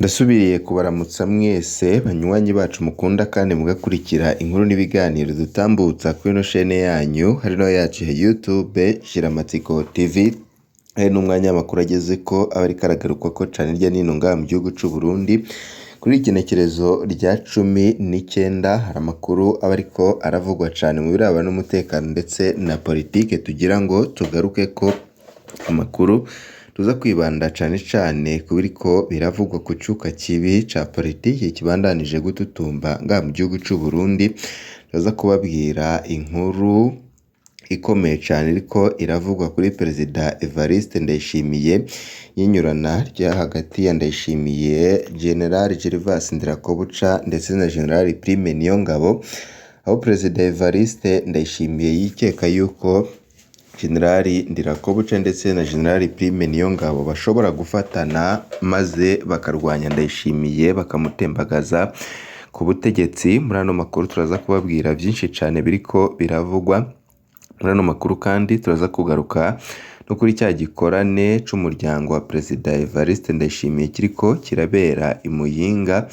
Ndasubiriye kubaramutsa mwese banywanyi bacu mukunda kandi mugakurikira inkuru n'ibiganiro dutambutsa kuri ino shene yanyu hari no yacu ya YouTube Shiramatsiko TV. Hari n'umwanya w'amakuru agezeko aba ariko aragarukwako cane hirya no hino ngaha mu gihugu c'u Burundi. Kuri igenekerezo rya 19 hari amakuru aba ariko aravugwa cane mu birabana n'umutekano ndetse na politike, tugira ngo tugarukeko amakuru tuza kwibanda cane cane ku biriko biravugwa ku cuka kibi ca politike kibandanije gututumba ngaha mu gihugu c'u Burundi. Turaza kubabwira inkuru ikomeye cane iriko iravugwa kuri Perezida Evariste Ndayishimiye, y'inyurana rya hagati ya Ndayishimiye, General Gervas Ndirakobuca ndetse na General Prime Niyongabo, aho Perezida Evariste Ndayishimiye yikeka yuko General Ndirakobuca ndetse na General Prime Niyongabo bashobora gufatana maze bakarwanya Ndayishimiye bakamutembagaza ku butegetsi. Muri ano makuru turaza kubabwira vyinshi cane biriko biravugwa. Muri ano makuru kandi turaza kugaruka no kuri cya gikorane c'umuryango wa Perezida Evariste Ndayishimiye kiriko kirabera i Muyinga,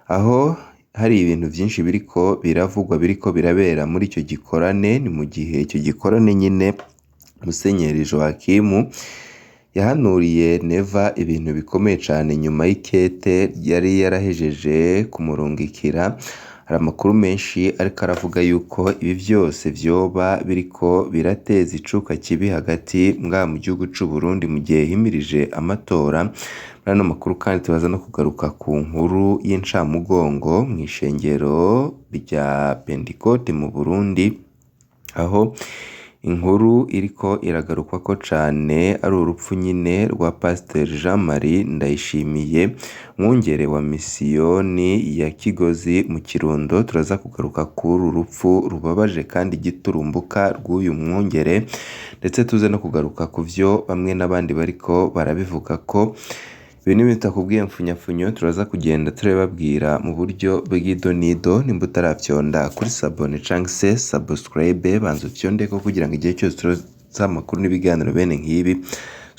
aho hari ibintu vyinshi biriko biravugwa biriko birabera muri ico gikorane. Ni mu gihe ico gikorane nyene Musenyeri Joachim yahanuriye Neva ibintu bikomeye cane nyuma y'ikete yari yarahejeje kumurungikira. Hari amakuru menshi ariko aravuga yuko ibi vyose vyoba biriko birateza icuka kibi hagati ngaha mu gihugu c'u Burundi mu gihe himirije amatora. Muri ano makuru kandi turaza no kugaruka ku nkuru y'incamugongo mw'ishengero rya Pentekote mu Burundi, aho inkuru iriko iragarukwako cane ari urupfu nyene rwa Pasiteri Jean Marie Ndayishimiye, umwungere wa misiyoni ya Kigozi mu Kirundo. Turaza kugaruka kuri uru rupfu rubabaje kandi giturumbuka rw'uyu mwungere, ndetse tuze no kugaruka ku vyo bamwe n'abandi bariko barabivugako. Ibi ni ibintu tutakubwiye mfunyafunyo, turaza kugenda turabibabwira mu buryo bw'idonido. Nimba utaravyonda kuri sabone canke se subscribe, banza ufyondeko kugira ngo igihe cyose turoza amakuru n'ibiganiro bene nk'ibi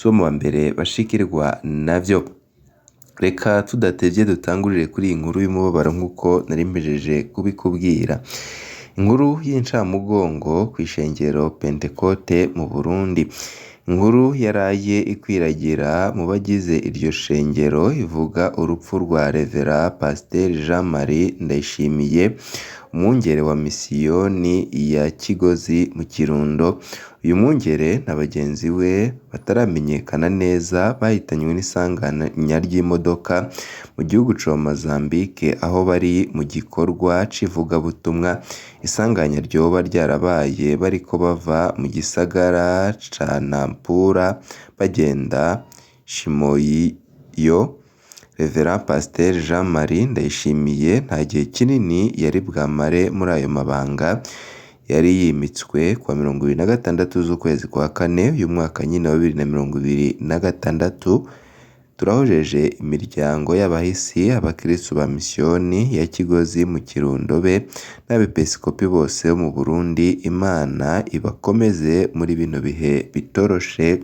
ube mu bambere bashikirwa navyo. Reka tudatevye dutangurire kuri iyi nkuru y'umubabaro nk'uko nari mpejeje kubikubwira. Inkuru y'incamugongo kw'ishengero Pentekote mu Burundi. Inkuru yaraye ikwiragira mu bagize iryo shengero ivuga urupfu rwa Revera Pasiteri Jean Marie Ndayishimiye, umwungere wa misiyoni ya Kigozi mu Kirundo. Uyu mwungere na bagenzi we bataramenyekana neza bahitanywe n'isanganya ry'imodoka mu gihugu ca Mozambique, aho bari mu gikorwa c'ivugabutumwa. Isanganya ryoba ryarabaye bariko bava mu gisagara ca Nampula bagenda Chimoio. Revera Pasiteri Jean Marie Ndayishimiye nta gihe kinini yari bwamare muri ayo mabanga yari yimitswe kuwa 26 z'ukwezi kwa kane uyu mwaka nyine wa 2026. Turahojeje imiryango y'abahisi, abakristu ba misiyoni ya Kigozi mu Kirundo be n'abepiskopi bose bo mu Burundi. Imana ibakomeze muri bino bihe bitoroshe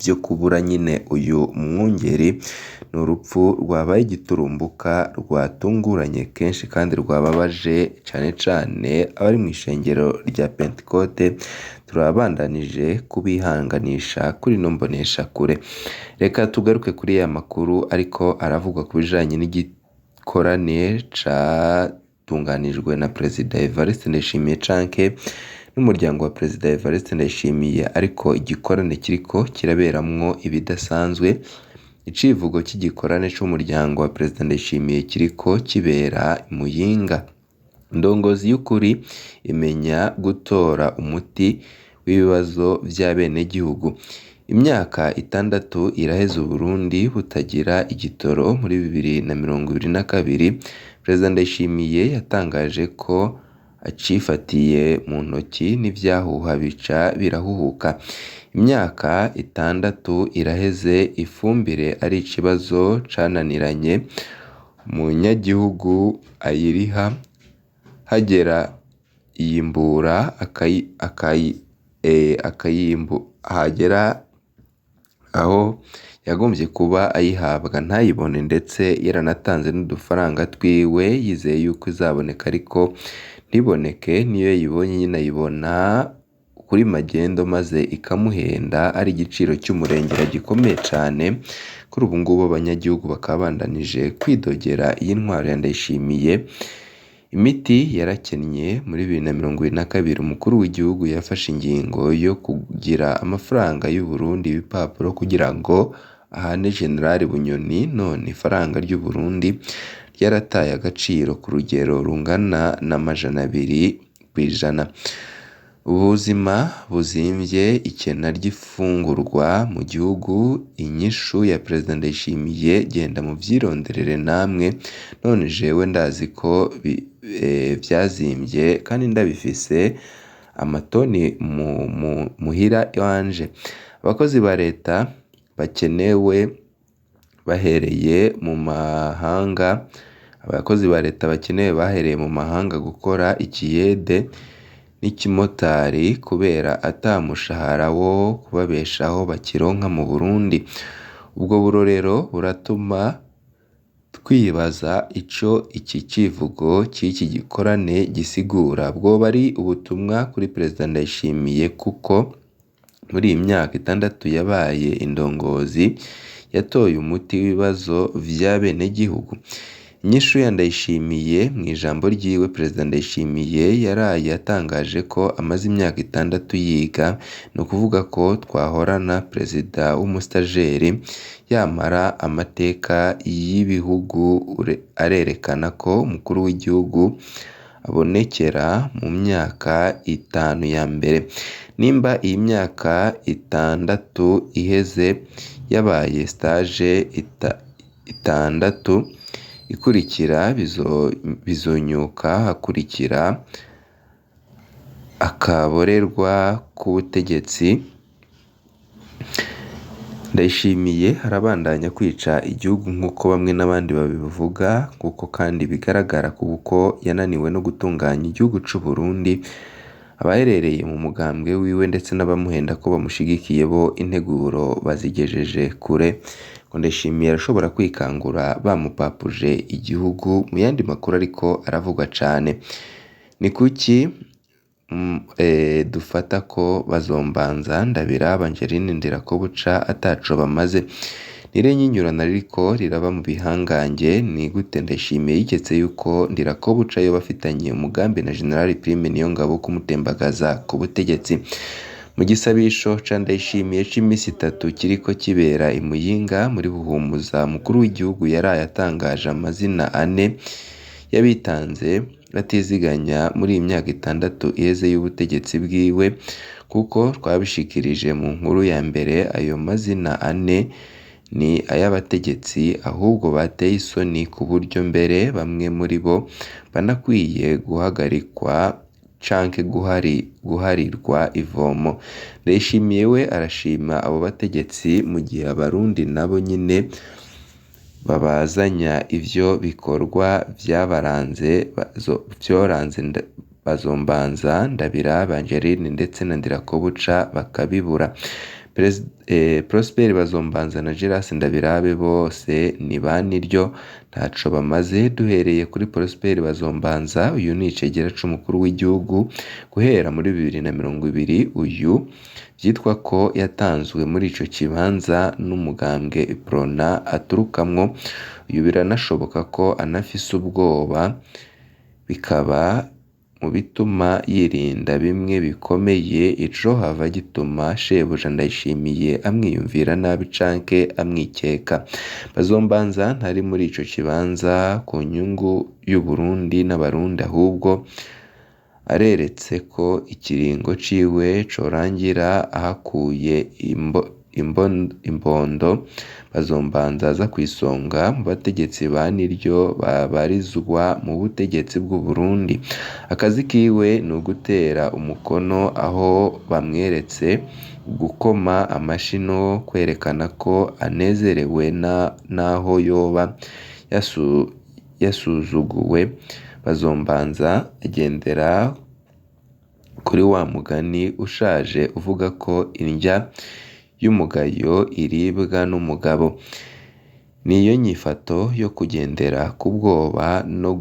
vyo kubura nyine uyu mwungeri. Ni urupfu rwabaye igiturumbuka, rwatunguranye kenshi kandi rwababaje cane cane abari mw'ishengero rya Pentekote. Turabandanije kubihanganisha kuri ino mboneshakure. Reka tugaruke kuri ya makuru ariko aravugwa ku bijanye n'igikorane catunganijwe na Perezida Evariste Ndayishimiye canke n'umuryango wa Perezida Evariste Ndayishimiye, ariko igikorane kiriko kiraberamwo ibidasanzwe. Icivugo c'igikorane c'umuryango wa Perezida Ndayishimiye kiriko kibera i Muyinga. Indongozi y'ukuri imenya gutora umuti w'ibibazo vy'abenegihugu. Imyaka 6 iraheze Uburundi butagira igitoro. Muri 2022 Perezida Ndayishimiye yatangaje ko acifatiye mu ntoki n'ivyahuha bica birahuhuka. Imyaka 6 iraheze ifumbire ari ikibazo cananiranye, umunyagihugu ayiriha hagera iyimbura hagera aho Yagombye kuba ayihabwa ntayibone, ndetse yaranatanze n'udufaranga twiwe yizeye yuko izaboneka, ariko ntiboneke. Niyo yayibonye nyine ayibona kuri magendo maze ikamuhenda, ari igiciro cy'umurengera gikomeye cane. Kuri ubu ngubu abanyagihugu bakaba bandanije kwidogera iyi ntwaro ya Ndayishimiye. Imiti yarakennye. Muri 2022 umukuru w'igihugu yafashe ingingo yo kugira amafaranga y'u Burundi ibipapuro kugira ngo ahane General Bunyoni, none ifaranga ry'u Burundi ryarataye agaciro ku rugero rungana na 200%. Ubuzima buzimvye, ikena ry'ifungurwa mu gihugu, inyishu ya Perezida Ndayishimiye: genda muvyironderere namwe, none jewe ndazi ko vyazimvye kandi ndabifise amatoni muhira iwanje. Abakozi ba leta bakenewe bahereye mu mahanga, abakozi ba leta bakenewe bahereye mu mahanga gukora ikiyede n'ikimotari kubera ata mushahara wo kubabeshaho bakironka mu Burundi. Ubwo burorero buratuma twibaza ico iki civugo c'iki gikorane gisigura. Bwoba ari ubutumwa kuri Perezida Ndayishimiye, kuko muri iyi myaka 6 yabaye indongozi yatoye umuti w'ibibazo vy'abenegihugu. Inyishu ya Ndayishimiye: mw'ijambo ryiwe, Perezida Ndayishimiye yaraye atangaje ko amaze imyaka 6 yiga, ni ukuvuga ko twahorana perezida w'umustajeri, yamara amateka y'ibihugu arerekana ko umukuru w'igihugu abonekera mu myaka 5 ya mbere. Nimba iyi myaka 6 iheze yabaye stage 6 ikurikira bizonyuka, hakurikira akaborerwa k'ubutegetsi. Ndayishimiye arabandanya kwica igihugu nk'uko bamwe n'abandi babivuga, kuko kandi bigaragara kuko yananiwe no gutunganya igihugu c'u Burundi. Abaherereye mu mugambwe wiwe ndetse n'abamuhenda ko bamushigikiye bo integuro bazigejeje kure. Ngo Ndayishimiye arashobora kwikangura bamupapuje igihugu. Mu yandi makuru ariko aravugwa cane, ni kuki dufata ko Bazombanza, Ndabiraba, Angeline Ndirakobuca ataco bamaze? Nire nyinyurana ririko riraba mu bihangange. Ni gute Ndayishimiye yiketse yuko Ndirakobuca yoba afitanye umugambi na General Prime Niyongabo kumutembagaza ku butegetsi? Mu gisabisho ca Ndayishimiye c'imisi 3 kiriko kibera i Muyinga muri Buhumuza, umukuru w'igihugu yaraye atangaje amazina 4 y'abitanze batiziganya muri iyi myaka 6 iheze y'ubutegetsi bwiwe, kuko twabishikirije mu nkuru ya mbere. Ayo mazina 4 ni ay'abategetsi ahubwo bateye isoni, ku buryo mbere bamwe muri bo banakwiye guhagarikwa canke guharirwa ivomo. Ndayishimiye we arashima abo bategetsi, mu gihe abarundi nabo nyine babazanya ivyo bikorwa vyabaranze vyoranze Bazombanza, Ndabiraba, Angeline ndetse na Ndirakobuca bakabibura. Prosper Bazombanza na Geras Ndabirabe bose ni baniryo, ntaco bamaze. Duhereye kuri Prosper Bazombanza, uyu ni icegera c'umukuru w'igihugu guhera muri 2020. Uyu vyitwa ko yatanzwe muri ico kibanza n'umugambwe Uprona aturukamwo. Uyu biranashoboka ko anafise ubwoba, bikaba mu bituma yirinda bimwe bikomeye icohava gituma shebuja Ndayishimiye amwiyumvira nabi canke amwikeka. Bazombanza ntari muri ico kibanza ku nyungu y'u Burundi n'abarundi, ahubwo areretse ko ikiringo ciwe corangira ahakuye imbondo. Bazombanza aza kw'isonga mu bategetsi ba niryo babarizwa mu butegetsi bw'u Burundi. Akazi kiwe ni ugutera umukono aho bamweretse, gukoma amashi no kwerekana ko anezerewe naho yoba yasuzuguwe. Bazombanza agendera kuri wa mugani ushaje uvuga ko indya y'umugayo iribwa n'umugabo. Niyo nyifato yo kugendera ku bwoba no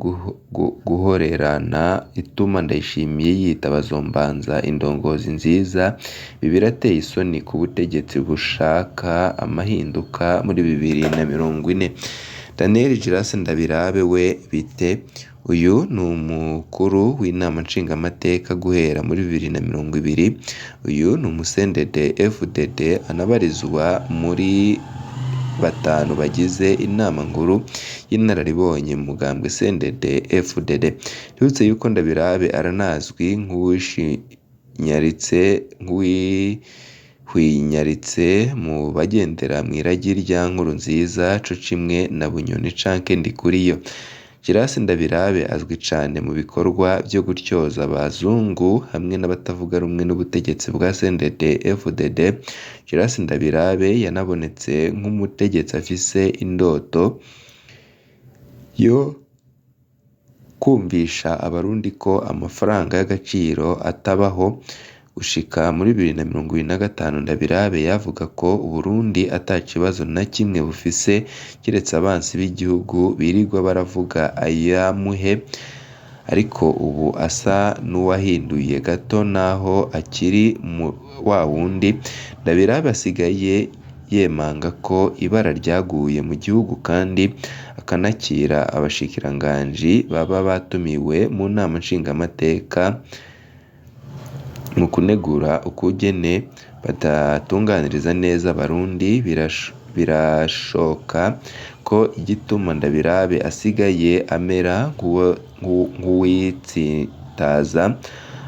guhorerana ituma Ndayishimiye yita Bazombanza indongozi nziza. Ibi birateye isoni ku butegetsi bushaka amahinduka muri 2040. Daniel Giras Ndabirabe we bite? Uyu ni umukuru w'inama nshingamateka guhera muri 2020. Uyu ni umusendede FDD anabarizwa muri batanu bagize inama nkuru y'inararibonye mu mugambwe CNDD FDD. Twibutse yuko Ndabirabe aranazwi nk'uwihwinyaritse mu bagendera mw'iragi rya Nkurunziza co kimwe na Bunyoni canke Ndikuriyo. Giras Ndabirabe azwi cane mu bikorwa vyo gutyoza abazungu hamwe n'abatavuga rumwe n'ubutegetsi bwa CNDD FDD. Giras Ndabirabe yanabonetse nk'umutegetsi afise indoto yo kumvisha abarundi ko amafaranga y'agaciro atabaho. Gushika muri 2025 Ndabirabe yavuga ko Uburundi ata kibazo na kimwe bufise kiretse abansi b'igihugu birirwa baravuga ayamuhe, ariko ubu asa n'uwahinduye gato naho akiri wa wundi. Ndabirabe asigaye yemanga ko ibara ryaguye mu gihugu kandi akanakira abashikiranganji baba batumiwe mu nama nshingamateka mu kunegura ukugene badatunganiriza neza abarundi. Birashoka ko igituma Ndabirabe asigaye amera nk'uwitsitaza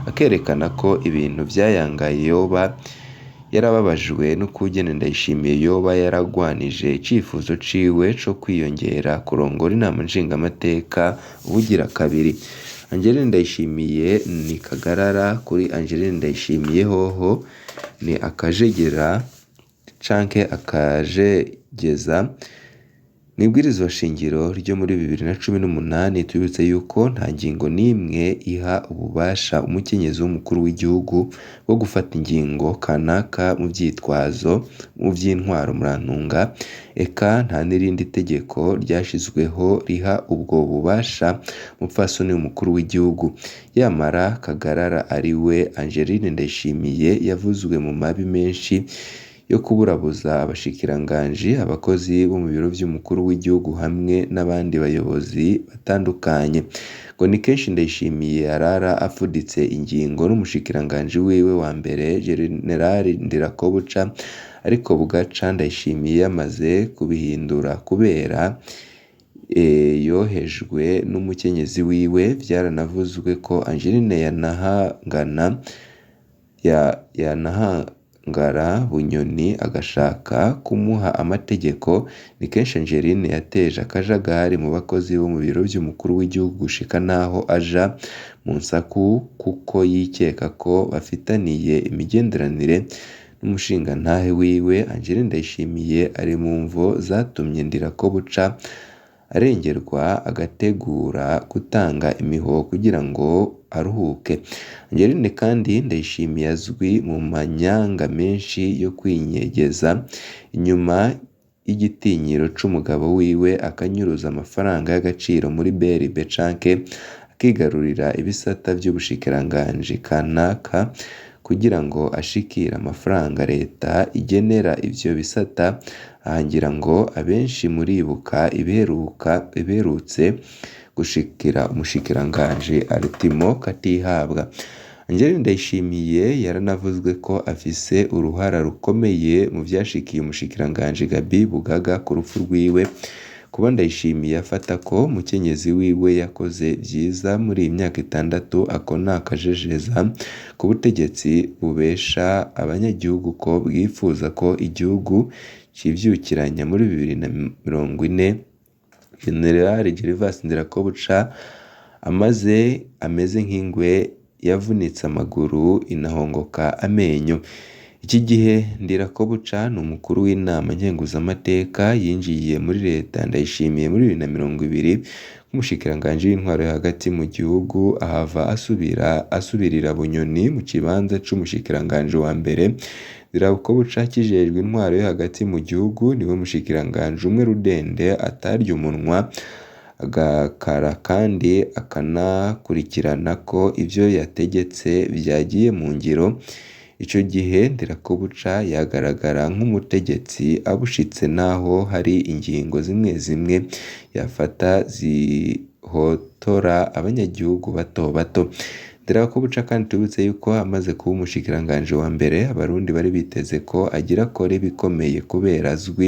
akerekana ko ibintu vyayangaye yoba yarababajwe n'ukugene Ndayishimiye yoba yaragwanije icifuzo ciwe co kwiyongera kurongora inama nshingamateka ubugira kabiri. Angeline Ndayishimiye ni kagarara kuri Angeline Ndayishimiye hoho ni akajegera canke akajegeza. Mw'ibwirizwa shingiro ryo muri 2018 tubibutse yuko nta ngingo n'imwe iha ububasha umukenyezi w'umukuru w'igihugu bwo gufata ingingo kanaka mu vyitwazo mu vy'intwaro murantunga, eka nta n'irindi tegeko ryashizweho riha ubwo bubasha umupfasoni w'umukuru w'igihugu. Yamara Kagarara ariwe Angeline Ndayishimiye yavuzwe mu mabi menshi yo kuburabuza abashikiranganji, abakozi bo mu biro vy'umukuru w'igihugu hamwe n'abandi bayobozi batandukanye. Ngo ni kenshi Ndayishimiye arara afuditse ingingo n'umushikiranganji wiwe wa mbere Jenerali Ndirakobuca, ariko bugaca Ndayishimiye yamaze kubihindura kubera yohejwe n'umukenyezi wiwe. Vyaranavuzwe ko Angeline yanahangara Bunyoni agashaka kumuha amategeko. Ni kenshi Angeline yateje akajagari mu bakozi bo mu biro vy'umukuru w'igihugu gushika naho aja mu nsaku kuko yikeka ko bafitaniye imigenderanire n'umushingantahe wiwe. Angeline Ndayishimiye ari mu mvo zatumye Ndirakobuca arengerwa agategura gutanga imihoho kugira ngo aruhuke. Angeline kandi Ndayishimiye azwi mu manyanga menshi yo kwinyegeza inyuma y'igitinyiro c'umugabo wiwe, akanyuruza amafaranga y'agaciro muri BRB canke akigarurira ibisata vy'ubushikiranganji kanaka kugira ngo ashikire amafaranga leta igenera ivyo bisata. Aha ngira ngo abenshi muribuka ibiherutse gushikira umushikiranganji Artimo Katihabwa. Angeline Ndayishimiye yaranavuzwe ko afise uruhara rukomeye mu vyashikiye umushikiranganji Gaby Bugaga ku rupfu rwiwe. Kuba Ndayishimiye afata ko umukenyezi wiwe yakoze vyiza muri iyi myaka 6, ako ni akajejeza ku butegetsi bubesha abanyagihugu ko bwifuza ko igihugu civyukiranya muri 2040. Jenerali Gervas Ndirakobuca ameze nk'ingwe yavunitse amaguru inahongoka amenyo. Iki gihe Ndirakobuca ni umukuru w'inama nkenguzamateka yinjiye muri leta Ndayishimiye muri 2020 nk'umushikiranganji w'intwaro yo hagati mu gihugu, ahava asubirira Bunyoni mu kibanza c'umushikiranganji wa mbere. Ndirakobuca akijejwe intwaro yo hagati mu gihugu niwe mushikiranganji umwe rudende atarya umunwa agakara kandi akanakurikirana ko ivyo yategetse vyagiye mu ngiro. Ico gihe Ndirakobuca yagaragara nk'umutegetsi abushitse naho hari ingingo zimwe zimwe yafata zihotora abanyagihugu bato bato. Ndirakobuca kandi tubibutse yuko amaze kuba umushikiranganji wa mbere abarundi bari biteze ko agira akora ibikomeye kubera azwi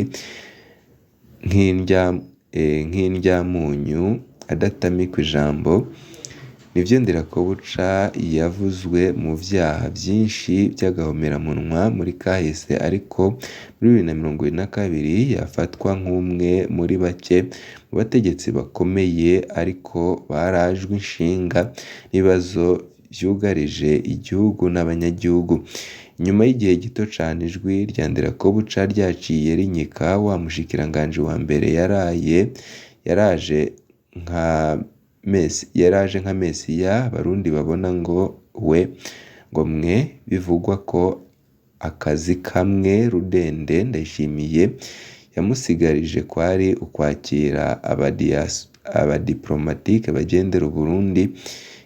nk'indyamunyu adatamikwa ijambo. Nivyo Ndirakobuca yavuzwe mu vyaha vyinshi vy'agahomeраmunwa muri kahise, ariko muri 2022 yafatwa nk'umwe muri bake mu bategetsi bakomeye ariko barajwe ishinga n'ibibazo vyugarije igihugu n'abanyagihugu. Inyuma y'igihe gito cane ijwi rya Ndirakobuca ryaciye rinyika wa mushikiranganji wa mbere yaraje nka Mesiya abarundi babona ngo we ngo mwe bivugwa ko akazi kamwe rudende Ndayishimiye yamusigarije kwari ukwakira abadiplomatike bagendera Uburundi,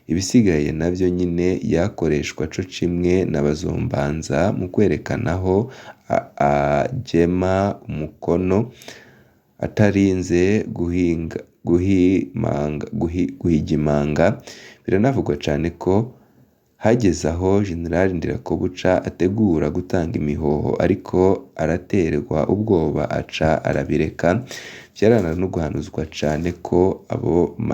ibisigaye navyo nyene yakoreshwa co kimwe na Bazombanza mu kwerekana aho agema umukono atarinze guhigimanga. Biranavugwa cane ko hageze aho Jenerali Ndirakobuca ategura gutanga imihoho ariko araterwa ubwoba aca arabireka. Vyarananugwanuzwa cane ko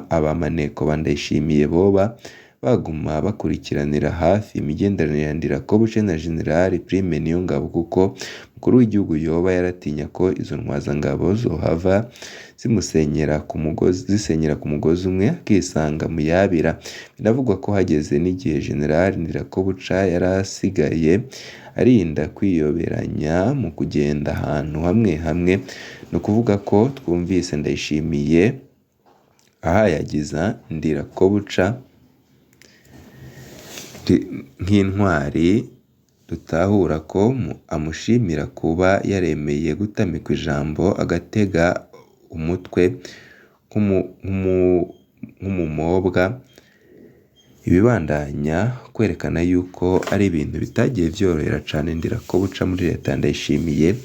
abamaneko ba Ndayishimiye boba baguma bakurikiranira hafi imigenderanire ya Ndirakobuca na Jenerali Prime Niyongabo, kuko umukuru w'igihugu yoba yaratinya ko izo ntwazangabo zohava zisenyera ku mugozi umwe akisanga mu yabira. Binavugwa ko hageze n'igihe Jenerali Ndirakobuca yarasigaye arinda kwiyoberanya mu kugenda ahantu hamwe hamwe, ni ukuvuga ko twumvise Ndayishimiye ahayagiza Ndirakobuca nk'intwari, dutahura ko amushimira kuba yaremeye gutamikwa ijambo agatega umutwe nk'umumobwa, ibibandanya kwerekana yuko ari ibintu bitagiye vyorohera cane Ndirakobuca muri leta ya Ndayishimiye.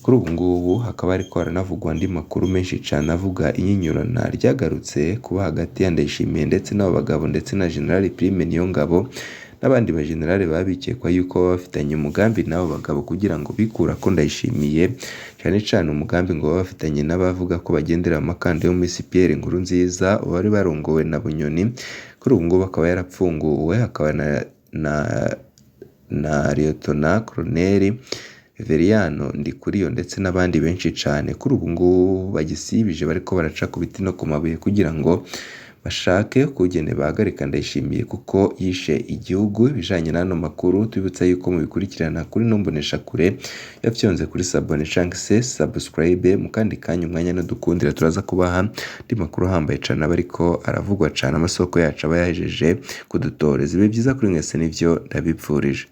Kuri ubu ngubu hakaba hariko haranavugwa andi makuru menshi cane avuga inyinyurana ryagarutse kuba hagati ya Ndayishimiye ndetse n'abo bagabo ndetse na Jenerali Prime Niyongabo n'abandi bajenerali baba bikekwa yuko baba bafitanye umugambi n'abo bagabo kugira ngo bikurako Ndayishimiye, cane cane umugambi ngo baba bafitanye n'abavuga ko bagendera amakanda yo muri CPR Nkurunziza bari barongowe na Bunyoni. Kuri ubu ngubu akaba yarapfunguwe, akaba na Liyetona Koloneli Reveriyano Ndikuriyo ndetse n'abandi benshi cane kuri ubu ngubu bagisibije bariko baraca ku biti no ku mabuye kugira ngo bashake ukugene bahagarika Ndayishimiye kuko yishe igihugu. Ibijanye n'ano makuru tubibutsa yuko mubikurikirana kuri ino mboneshakure yafyonze kuri sabone canke se subscribe, mu kandi kanya umwanya nudukundira turaza kubaha andi makuru ahambaye cane aba ariko aravugwa cane, amasoko yacu aba yahejeje kudutoreza. Ibihe vyiza kuri mwese nivyo ndabipfurije.